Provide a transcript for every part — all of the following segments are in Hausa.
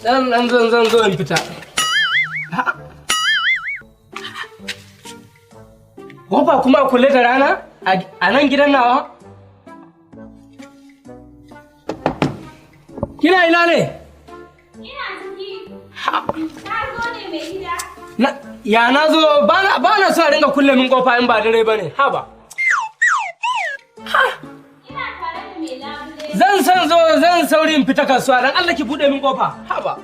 Zan dan zan zo in fita. Kofa kuma a kulle da rana a nan gidan nawa? Kina ina ne? Ina ciki. Ka zo ne mai gida? Ya na zo ba na so a ringa kulle min kofa in ba dare ba ne. Haba. Ina tare da mai labule. Zan san zo zan sauri in fita kasuwa dan Allah ki bude min kofa. Haba.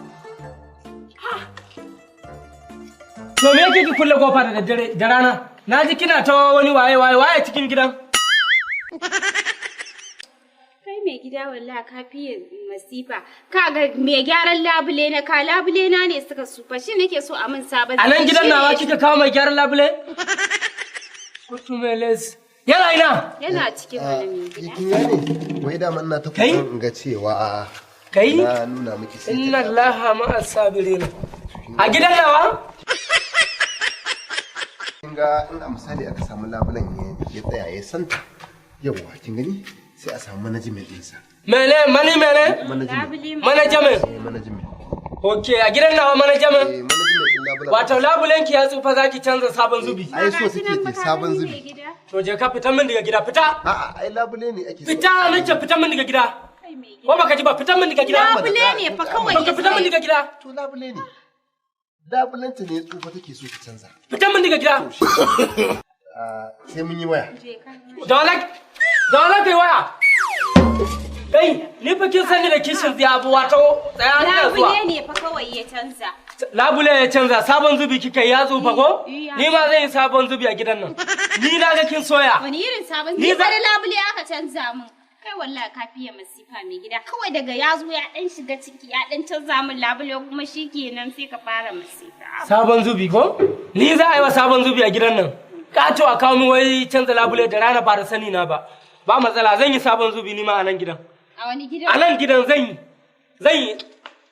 To me yake ki kulle kofa da daddare da rana? Na ji kina ta wani waye waye waye cikin gidan. Kai mai gida wallahi ka fiye masifa. Ka ga mai gyaran labule na ka labule na ne suka sufa shi nake so a min sabon. A nan gidan nawa kika kawo mai gyaran labule? Kutumeles. Yana ina? Yana cikin wani mai gida. Kin gane? Wai dama ina ta Kai? kokarin in ga cewa Kai? na nuna miki sai Inna Allaha ma'as sabirin. A gidan nawa? Kin ga in a misali aka samu labulen ya tsaya ya santa. Yawwa kin gani? Sai a samu management ɗinsa. Mene mani mene? Management. Labule mai Management. Eh management. Okay, a gidan nawa management. Eh management ɗin labulen. Wato labulenki ya tsufa zaki canza sabon zubi. Ai so Ga shi take nan ta ba ka sabon gani zubi. mai gida. To je ka fita min daga gida fita. A'a ai labule ne ake so. Fita nake fita min daga gida. Kai mai gida. Ko baka ji ba fita min daga gida. Labule ne fa kawai. To ka fita min daga gida. To labule ne. Labulenta ne tsufa take so ta canza. Fita min daga gida. Ah, sai mun yi waya. Je ka. Da wala kai waya. Kai ni fa kin sani da kishin tsiya abu wato tsaya ina zuwa. Labule ne fa kawai ya canza. Labule ya canza sabon zubi kika yi ya tsufa ko? Iya. Ni ma zan yi sabon zubi a gidan nan. Ni na ga kin soya. Wani irin sabon Ni ni za- wani labule aka canza min. Kai wallahi ka fiye masifa mai gida. Kawai daga ya zo ya dan shiga ciki ya dan canza min labule kuma shikenan sai ka fara masifa. Sabon zubi ko? Ni za a yi wa sabon zubi a gidan nan. Kato a kawo min wai canza labule da rana ba da sani na ba. Ba matsala zan yi sabon zubi ni ma a nan gidan. A wani gidan? A nan gidan zan yi. Zan yi.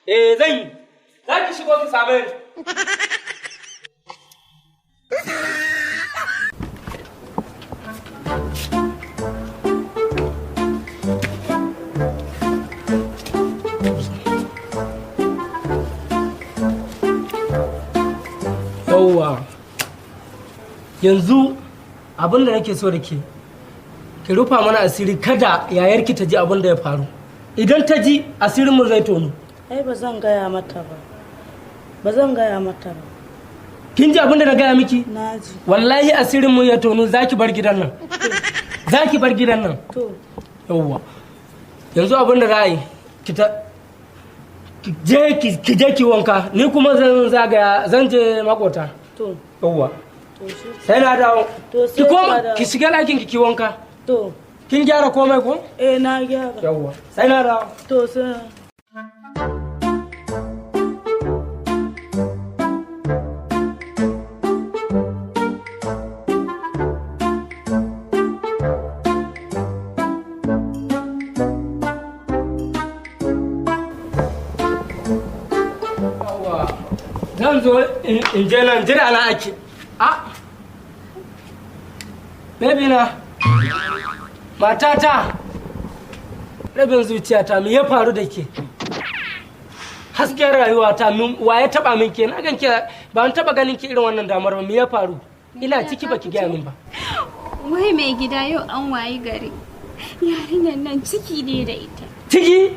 Eh zan yi. Za ki shigo ki same ni. Yawwa. Yanzu abin da nake so da ke, ki rufa mana asiri kada yayarki ta ji abin da ya faru. Idan ta ji asirinmu zai tonu. Ai ba zan gaya mata ba. Ba zan gaya mata ba. Kin ji abin da na gaya miki? Na ji. Wallahi asirinmu ya tonu za ki bar gidan nan. Za ki bar gidan nan. To, Yawwa. Yanzu abin da za a yi, ki ta ki je ki je ki wanka, ni kuma zan zagaya zan je makota. to, Yawwa. to shi. Sai na dawo. To sai Ki koma ka dawo. ki shiga ɗakin ki ki wanka. To, Kin gyara komai ko? eh na gyara. Yawwa. Sai na dawo. To sai. Yawwa. Zan zo in je nan jira na ake. A. Baby na. Matata. Rabin zuciyata me ya faru da ke? Hasken rayuwata wa ya taba min ke? Na gan ke ba an taba ganin ki irin wannan damar ba me ya faru? Ina ciki baki gaya min ba. Wai mai gida yau an wayi gari. Yarinyar nan ciki ne da ita. Ciki?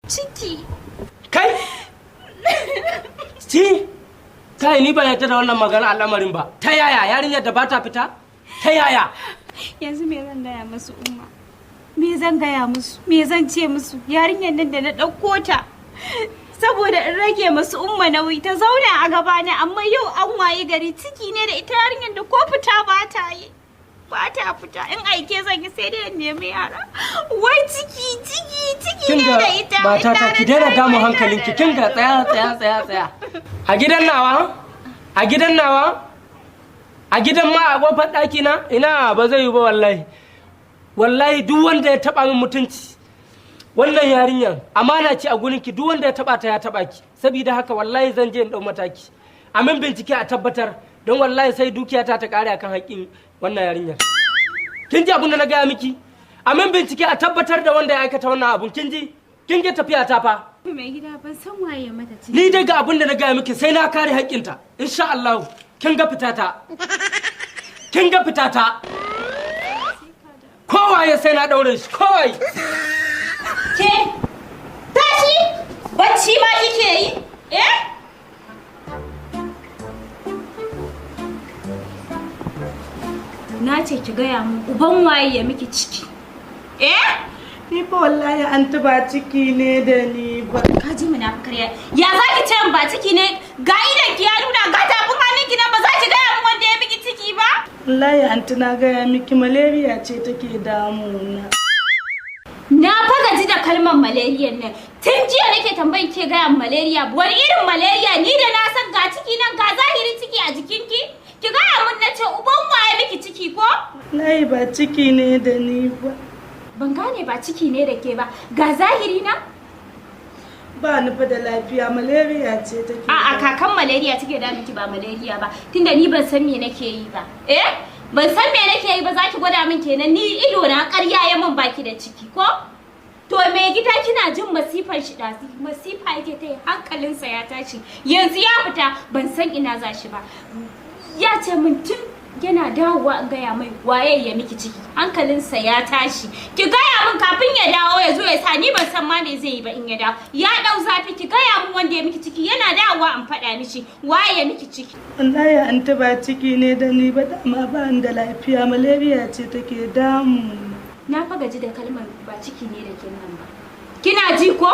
Ciki. Kai? Ci? Kai ni ban yarda da wannan magana al'amarin ba. Ta yaya yarinyar da ba ta fita? Ta yaya? Yanzu me zan gaya musu umma? Me zan gaya musu? Me zan ce musu? Yarinyar nan da na ɗauko ta. Saboda in rage musu umma nauyi ta zauna a gabana amma yau an wayi gari ciki ne da ita yarinyar da ko fita ba ta yi. Ba ta fita in aike zan yi sai dai in nemi yara. Wai ciki ciki ciki ne Kinga da ita. matata ki daina damu hankalinki kinga tsaya tsaya tsaya tsaya. A gidan nawa? A gidan nawa? A gidan ma a kofar ɗaki na? Ina ba zai yi ba wallahi. Wallahi duk wanda ya taba min mutunci wannan yarinyar amana ce a gurinki duk wanda ya taba ta ya taba ki saboda haka wallahi zan je in dau mataki a min bincike a tabbatar don wallahi sai dukiyata ta kare akan haƙƙin wannan yarinyar kin ji abin da na gaya miki a min bincike a tabbatar da wanda ya aikata wannan abun kin ji kin ga tafiya ta fa. To mai gida, ban san waye mata ciki. Ni dai ga abin da na gaya miki, sai na kare haƙƙinta insha Allah. Kin ga fitata, kin ga fitata. Kowaye sai na daure shi, kowaye. Ke, tashi! Bacci ma kike yi? Eh? Na ce ki gaya mun uban waye ya miki ciki. Eh? Ni fa wallahi anti ba ciki ne da ni ba. Ka ji munafukar ya. Ya za ki ce min ba ciki ne? Ga idon ki ya nuna, ga tafin hannun ki nan, ba za ki gaya min wanda ya miki ciki ba? Wallahi anti, na gaya miki, malaria ce take damuna. Na fa gaji da kalmar malaria nan. Tun jiya nake tambayin ke gaya min malaria. Wani irin malaria? Ni da na san ga ciki nan, ga zahirin ciki a jikinki. Ki gaya mun, na ce uban waye miki ciki ko? Wallahi ba ciki ne da ni ba. Ban gane ba ciki ne da ke ba. Ga zahiri na? Ba ni fa da lafiya, malaria ce take. A'a, kakan malaria take da miki, ba malaria ba. Tunda ni ban san me nake yi ba. Eh? Ban san me nake yi ba, za ki gwada min kenan, ni ido na ƙarya ya min baki da ciki ko? To mai gida, kina jin masifar shi ɗazu, masifa yake ta yi, hankalinsa ya tashi. Yanzu ya fita, ban san ina za shi ba. Ya ce min tun yana dawowa in gaya mai waye ya miki ciki. Hankalinsa ya tashi. Ki gaya min kafin ya dawo ya zo ya sa ni, ban san ma me zai yi ba in ya dawo. Ya ɗau zafi, ki gaya min wanda ya miki ciki, yana dawowa in faɗa mishi waye ya miki ciki. Wallahi anti ba ciki ne da ni ba, dama ba ni da lafiya, malaria ce take damuna. Na fa gaji da kalmar ba ciki ne da ke nan ba. Kina ji ko?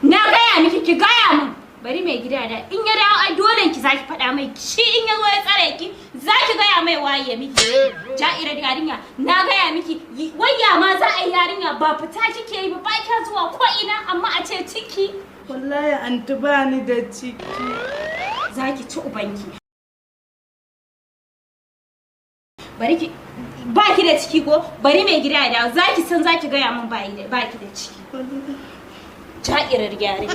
Na gaya miki ki gaya min. Bari mai gida da in ya dawo, ai dole ki zaki faɗa mai shi, in ya zo ya tsare ki zaki gaya mai waye ya miki. Ja'ira yarinya, na gaya miki, wayya ma za a yi yarinya, ba fita kike yi ba, ba kya zuwa ko ina, amma a ce ciki. Wallahi anti ba ni da ciki. Zaki ci ubanki. Bari ki, ba ki da ciki ko? Bari mai gida ya dawo, zaki san zaki gaya min ba ki da ciki. Ja'irar yarinya.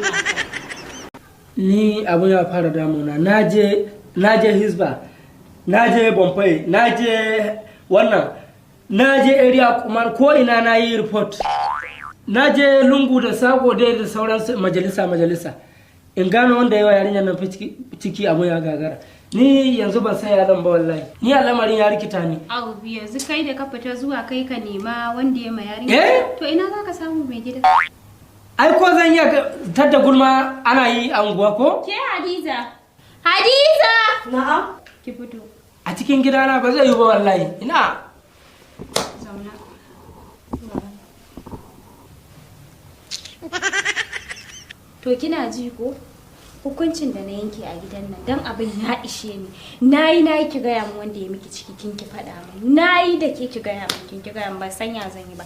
Ni abu ya fara damuna. Na je Hisba, na je Bomfai, na je wannan, na je area kuma ko ina na yi report, na je lungu da sako dai da sauran majalisa majalisa in gano wanda yawa yarinyar nan ciki. Abu ya gagara. Ni yanzu ban san ya zan ba wallahi. Ni al'amarin ya rikita ni. Au, yanzu kai da ka fita zuwa kai ka nema wanda ya ma yarinya. Eh? To ina za ka samu, mai gida? Ai ko zan iya tadda gulma ana yi a unguwa ko? Ke Hadiza. Hadiza! Na'am. Ki fito. A cikin gidana ba zai yi ba wallahi, ina. Zauna. To kina ji ko? Hukuncin da na yanke a gidan nan, dan abin ya ishe ni. Nayi nayi ki gaya min wanda ya miki ciki, kin ki faɗa min. Nayi da ke ki gaya min, kin ki gaya min, ban san ya zan yi ba.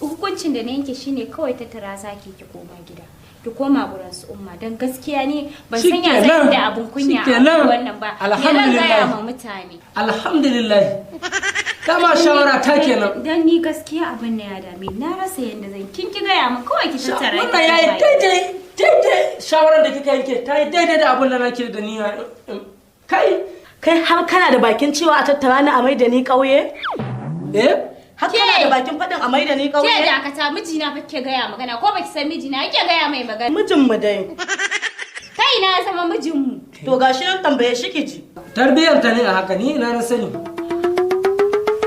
Hukuncin da na yanke shine kawai tattara zaki ki koma gida. Ki koma gurin su Umma, dan gaskiya ne ban san ya zan yi da abun kunya a Shikenan. wannan ba. Me zan gaya Alhamdulillah. ma mutane? Alhamdulillah, dama shawara ta kenan. Dan ni gaskiya abin na ya dame ni. Na rasa yanda zan, kin ki gaya min, kawai ki tattara ki Wannan yayi koma gida. daidai daidai. Shawarar da kika yanke ta yi daidai da abin da nake da niyya kai. Kai har kana da bakin cewa a tattara ni a maida ni ƙauye? Eh. Har kana da bakin faɗin a maida ni Ke ƙauye? dakata, mijina fa ke gaya magana ko baki san mijina yake gaya mai magana. Mijinmu dai. Kai na zama mijinmu. To gashi nan, tambaye shi ki ji. Tarbiyyar ta ne a haka. Ni ina na sani?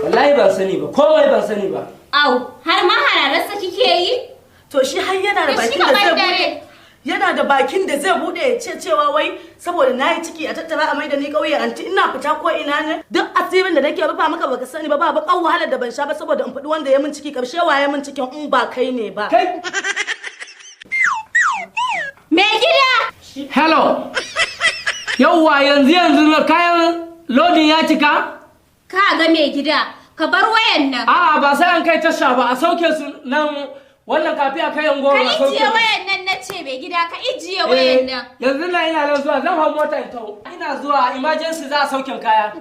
Wallahi ban sani ba, komai ban sani ba. Au, har ma hararsa kike yi? To shi har yana da To shi bakin da kamar zai dare. bude. Yana da bakin da zai bude ya ce cewa wai saboda na yi ciki a tattara a maida ni ƙauye. Anti, ina fita ko ina ne? Duk asirin da nake rufa maka baka sani ba, ba baƙar wahalar da ban sha ba saboda in faɗi wanda ya min ciki. Karshe waye min cikin in ba kai ne ba? Kai. Me gida! Hello, yauwa, yanzu yanzu na kayan lodin ya cika. Ka ga mai gida, ka bar wayan nan. A'a, ba sai an kai tasha ba, a sauke su nan wannan kafi a kai goro Ka a sauke ijiye su. wayan nan, na ce mai gida ka ijiye wayan nan. Yanzu na ina nan zuwa, zan hau mota in taho. Ina zuwa, emergency, za a sauke kaya.